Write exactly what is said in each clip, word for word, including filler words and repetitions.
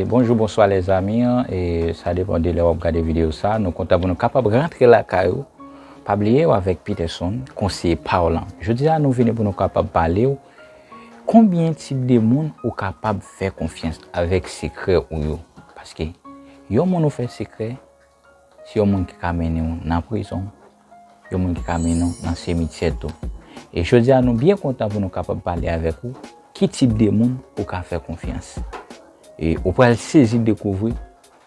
Bonjou, bonswa lèzami, e sa depann de lè w ap gade videyo sa. Nou kontan pou nou kapab rantre lakay ou. Pa bliye w avèk Peterson, konseye pa w lan. Jodi a nou vini pou nou kapab pale w konbyen tip de moun ou kapab fè konfyans avèk sekrè ou yo. Paske yon moun ou fè sekrè, se yon moun ki ka mennen w nan prizon, yon moun ki ka mennen w nan simityè tou. E jodi a nou byen kontan pou nou kapab pale avèk ou ki tip de moun ou ka fè konfyans. E ou pral sezi dekouvri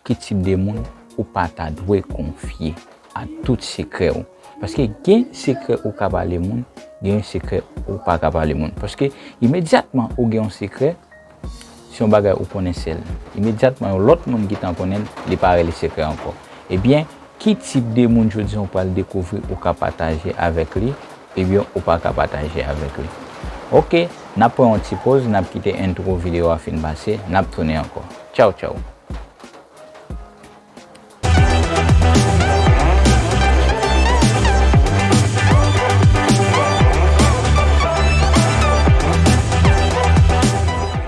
ki tip de moun ou pa ta dwe konfye a tout sekrè w. Paske gen sekrè ou ka pale moun, gen sekrè ou pa ka pale moun. Paske imedyatman ou gen yon sekrè, se yon bagay ou konnen sèl. Imedyatman yon lòt moun gentan konnen l, li pa rele sekrè ankò. Ebyen, ki tip de moun jodi a ou pral dekouvri ou ka pataje avèk li, ebyen ou pa ka pataje avèk li. Oke, n ap pran yon ti poz, n ap kite entwo videyo a fin pase, n ap tounen ankò. Tchaw, tchaw.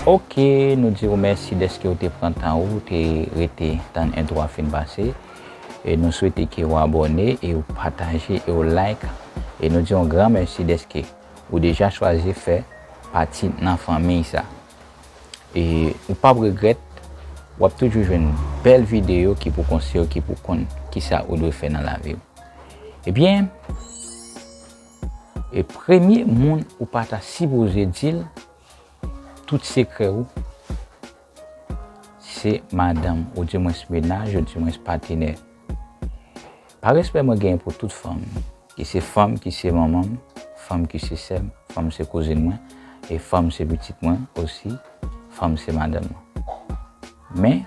Oke, nou di w mèsi dèske w te pran tan ou, te rete tann entwo a fin pase. E nou swete ke w abòne, e w pataje, e w like. E nou di w yon gran mèsi dèske ou deja chwazi fè pati nan fanmiy sa. E ou p ap regrèt, w ap toujou jwenn bèl videyo ki pou konseye w, ki pou konn kisa ou dwe fè nan lavi w. Ebyen, e premye moun ou pa ta sipoze di l tout sekrè w, se madanm, oudimwens mennaj, oudimwens patnè. Pa respè mwen genyen pou tout fanm, ki se fanm, ki se manman m, fanm ki se sè m, fanm se kouzin mwen, e fanm se pitit mwen osi, fanm se madanm mwen. Men,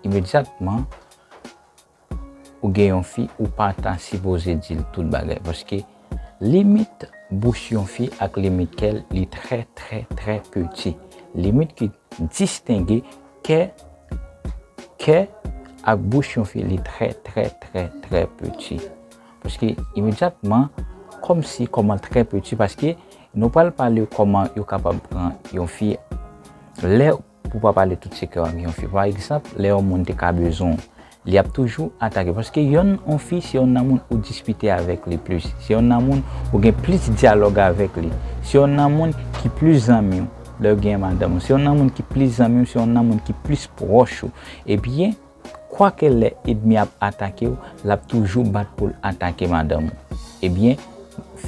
imedyatman, ou gen yon fi, ou pa ta sipoze di l tout bagay, paske limit bouch yon fi ak limit kè l, li trè, trè, trè piti. Limit ki distenge kè, kè ak bouch yon fi, li trè, trè, trè, trè piti. Paske imedyatman, kòmsi, kòman trè piti, paske nou pral pale kòman yo kapab pran yon fi lè pou pa pale tout sekrè w ak yon fi. Pa egzanp, lè yon moun te ka bezwen w, li ap toujou atake. Paske yonn, yon fi, se yonn nan moun ou diskite avèk li plis. Se yonn nan moun ou gen plis dyalòg avèk li. Se yonn nan moun ki plis zanmi w lè w gen madanm ou. Se yonn nan moun ki plis zanmi w, se yonn nan moun ki plis pwòch ou. Ebyen, kwake lè ènmi ap atake w, l ap toujou bat pou l atake madanm ou. Ebyen,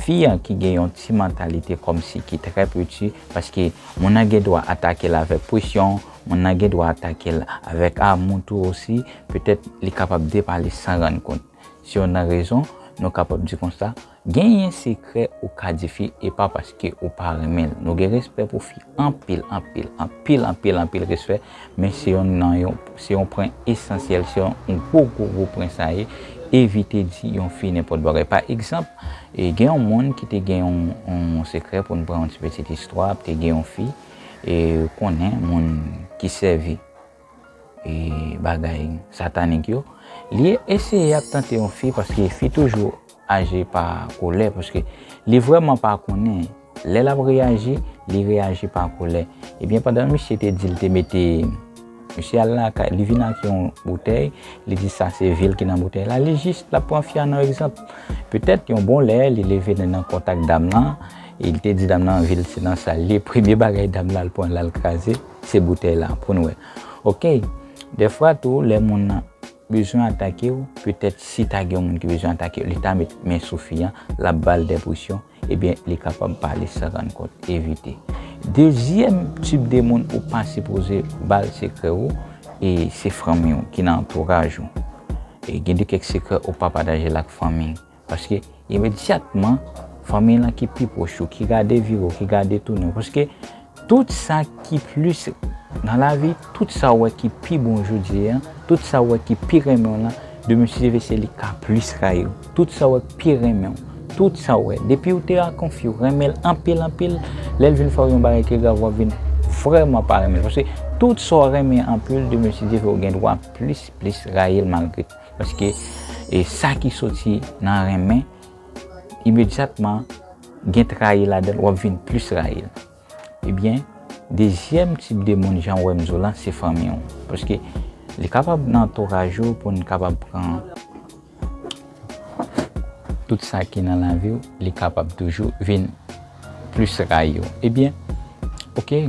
fi an ki gen yon ti mantalite kòmsi ki trè piti, paske moun nan gen dwa atake l avèk presyon, moun nan gen dwa atake l avèk amou tou osi, petèt li kapab depale san rann kont. Se yonn nan rezon nou kapab di konsa, genyen sekrè ou ka di fi e pa paske ou pa renmen l. Nou gen respè pou fi anpil, anpil, anpil, anpil, anpil respè, men se yonn nan yon, se yon pwen esansyèl, se yon, yon gwo, gwo, gwo pwen sa ye. Evite di yon fi nenpòt bagay. Pa egzanp, e gen yon moun ki te gen yon, yon sekrè, pou n pran yon ti pitit istwa, te gen yon fi, e konnen moun ki sèvi, e bagay satanik yo, li eseye ap tante yon fi, paske fi toujou aji pa kolè, paske li vrèman pa konnen. Lè l ap reyaji, li reyaji pa kolè. Ebyen, pandan misye te di l te mete, misye al lakay, li vin ak yon boutèy, li di sa se vi l ki nan boutèy la, li jis l ap pran fi a nan egzanp. Petèt yon bon lè, li leve nan kontak dam lan, e li te di dam lan vi l se nan sa l ye. Premye bagay dam lan al pran l al kraze, se boutèy la, pou n wè. Oke, dèfwa tou, lè moun nan bezwen atake w, petèt si ta gen yon moun ki bezwen atake w, li ta met men sou fi an, l ap ba l de presyon, ebyen, li kapab pale san rann kont. Evite. Dezyèm tip de moun ou pa sipoze ba l sekrè w, e se fanmi w ki nan antouraj ou. E gen de kèk sekrè ou pa pataje l ak fanmi. Paske imedyatman, fanmi lan ki pi pwòch ou, ki gade vire w, ki gade tounen w. Paske tout sa ki plis nan lavi, tout sa w wè ki pi bon jodi a, tout sa w wè ki pi renmen w lan, demen si Dye vle se li k ka plis rayi w. Tout sa w wè k pi renmen w, tout sa w wè. Depi w te a konfye w, renmen l anpil, anpil, lè l vin fè w yon bagay ki grav, w ap vin vrèman pa renmen l. Paske tout sa w renmen anpil, demen si Dye vle w gen dwa plis, plis rayi l malgre. Paske, e sa ki soti nan renmen, imedyatman, gen trayi ladan l, w ap vin plis rayi l. Ebyen, Dezyèm tip de moun, jan w wè m di w la, se fanmi w. Paske li kapab nan antouraj ou pou n kapab pran tout sa ki nan lavi w, li kapab toujou vin plis rayi w. Ebyen, oke,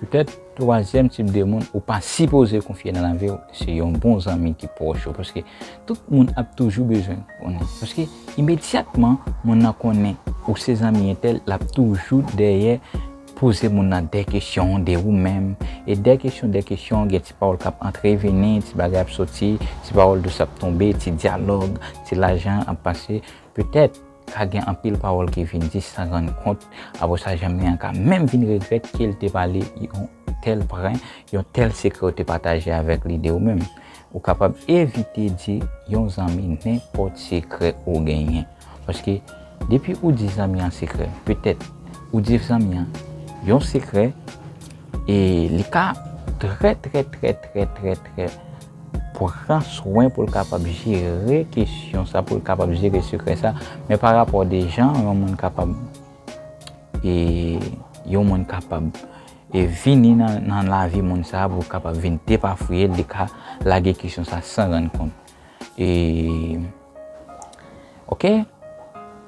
petèt twazyèm tip de moun ou pa sipoze konfye nan lavi w, se yon bon zanmi ki pwòch ou. Paske tout moun ap toujou bezwen konnen. Paske imedyatman moun nan konnen ou se zanmi entèl, l ap toujou dèyè poze moun nan de kesyon de ou menm. E de kesyon, de kesyon, gen ti pawòl k ap antre vini, ti bagay ap soti, ti pawòl dous ap tonbe, ti dyalòg, ti lajan ap pase. Petèt, ka gen anpil pawòl ki vin di san rann kont. Apre sa, zanmi an ka menm vin regrèt ke l te pale yon tèl pwen, yon tèl sekrè ou te pataje avèk li de ou menm. Ou kapab evite di yon zanmi nenpòt sekrè ou genyen. Paske depi ou di zanmi an sekrè, petèt ou di zanmi an yon sekrè, e li ka trè, trè, trè, trè, trè, trè pran swen pou l kapab jere kesyon sa, pou l kapab jere sekrè sa. Men pa rapò de jan yon moun kapab, e yon moun kapab, e vini nan, nan lavi moun sa pou kapab vin depafouye l, li ka lage kesyon sa san rann kont. E, oke,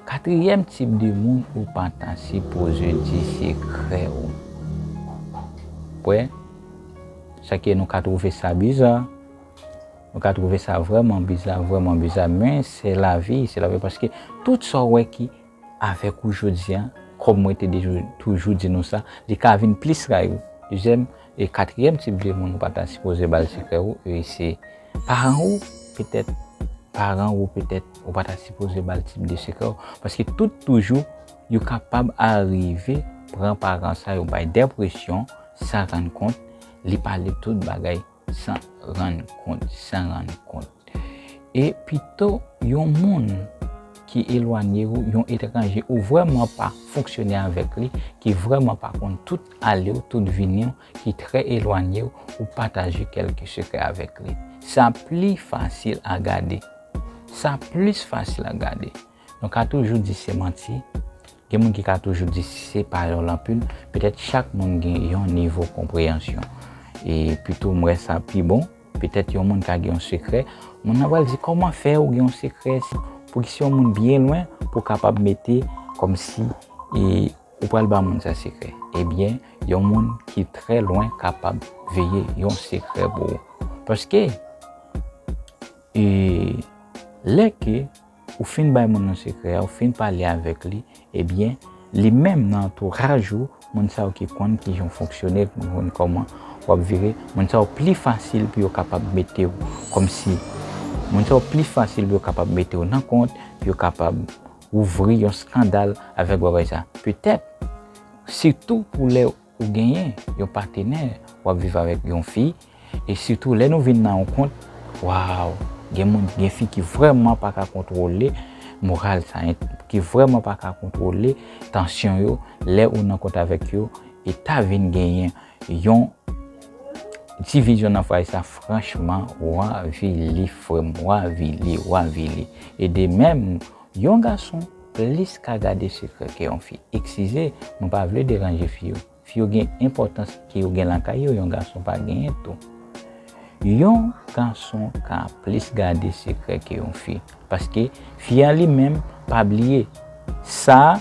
katriyèm tip de moun ou pa ta sipoze di sekrè ou. Wè, sa ke nou ka twouve sa biza, nou ka twouve sa vrèman biza, vrèman biza, men se lavi, se lavi, paske tout sa w wè ki avèk ou jodi a, kòm mwen te toujou, toujou di nou sa, li ka vin plis rayi w. Dezyèm e katriyèm tip de moun ou pa ta sipoze ba l sekrè ou, e se paran ou, petèt, paran ou, petèt, ou pa ta sipoze ba l tip de sekrè ou. Paske tout toujou, yo kapab arive pran paran sa yo bay depresyon, san rann kont, li pale tout bagay san rann kont, san rann kont. E pito yon moun ki elwanye ou, yon etranje ou vrèman pa fonksyone avèk li, ki vrèman pa konn tout ale w, tout vini w, ki trè elwanye w, ou pataje kèlke sekrè avèk li. Sa pli fasil a gade. Sa plis fasil a gade. Nou ka toujou di se manti. Gen moun ki ka toujou di se pawòl anpil. Petèt chak moun gen yon nivo konpreyansyon. E pito m wè sa pi bon. Petèt yon moun ka gen yon sekrè. Moun nan pral di, "Kòman fè ou gen yon sekrè? Si, pou ki si yon moun byen lwen, pou kapab mete kòmsi, e, ou pral ba moun sa sekrè." Ebyen, yon moun ki trè lwen kapab veye yon sekrè pou ou. Paske, e, lè ke ou fin bay moun nan sekrè a, ou fin pale avèk li, ebyen, li menm nan antouraj ou, moun sa yo ki konn kijan w fonksyone, ki konn kòman w ap vire, moun sa yo pli fasil pou yo kapab mete w kòmsi, moun sa yo pli fasil pou yo kapab mete w nan kont, pou yo kapab ouvri yon eskandal avèk bagay sa. Petèt, sitou pou lè ou genyen yon patenè, w ap viv avèk yon fi, e sitou lè nou vin nan yon kont, waw, gen moun, gen fi ki vrèman pa ka kontwole moral sa, ki vrèman pa ka kontwole tansyon yo, lè ou nan kont avèk yo, e ta vin genyen yon divizyon nan fwaye sa, franchman, w a vili, frè m, w a vili, w a vili. E de menm, yon gason plis ka gade sekrè ke yon fi. Eskize, mwen pa vle deranje fi yo. Fi yo gen enpòtans ke yo gen lakay yo, yon gason pa genyen tou. Yon gason ka plis gade sekrè ke yon fi. Paske fi a li menm pa bliye. Sa,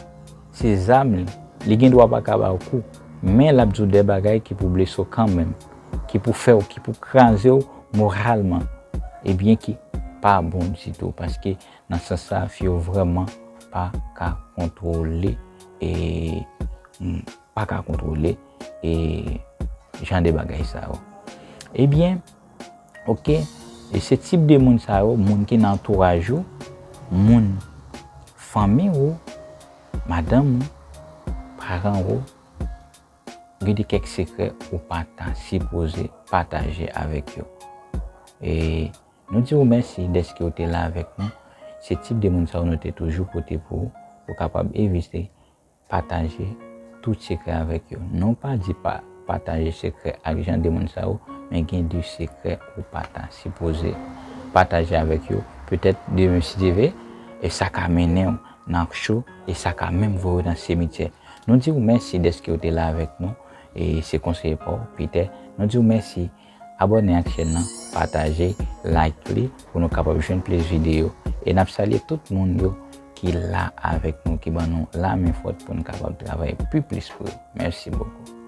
se zam li. Li gen dwa pa ka ba w kou. Men l ap di w de bagay ki pou blese w kanmenm. Ki pou fè w, ki pou kraze w moralman. Ebyen ki pa bon ditou. Paske nan sans sa, fi yo vrèman pa ka kontwole, e, mm, pa ka kontwole, e, jan de bagay sa yo. Ebyen, oke, e se tip de moun sa yo, moun ki nan antouraj ou, moun, fanmi ou, madanm ou, paran ou, gen de kèk sekrè ou pa ta sipoze pataje avèk yo. E nou di w mèsi dèske w te la avèk nou. Se tip de moun sa yo nou te toujou pote pou ou, pou w kapab evite pataje tout sekrè avèk yo. Non pa di pa pataje sekrè ak jan de moun sa yo, men gen de sekrè ou pa ta sipoze pataje avèk yo. Petèt demen si Dye vle, e sa ka mennen w nan cho, e sa ka menm voye w nan simityè. Nou di w mèsi dèske w te la avèk nou, E se konseye pa w, Peter. Nou di w mèsi. Abòne ak chèn nan, pataje, like li pou nou kapab jwenn plis videyo. E n ap salye tout moun yo ki la avèk nou, ki ban nou lamen fòt pou n kapab travay pi plis pou yo. Mèsi bokou.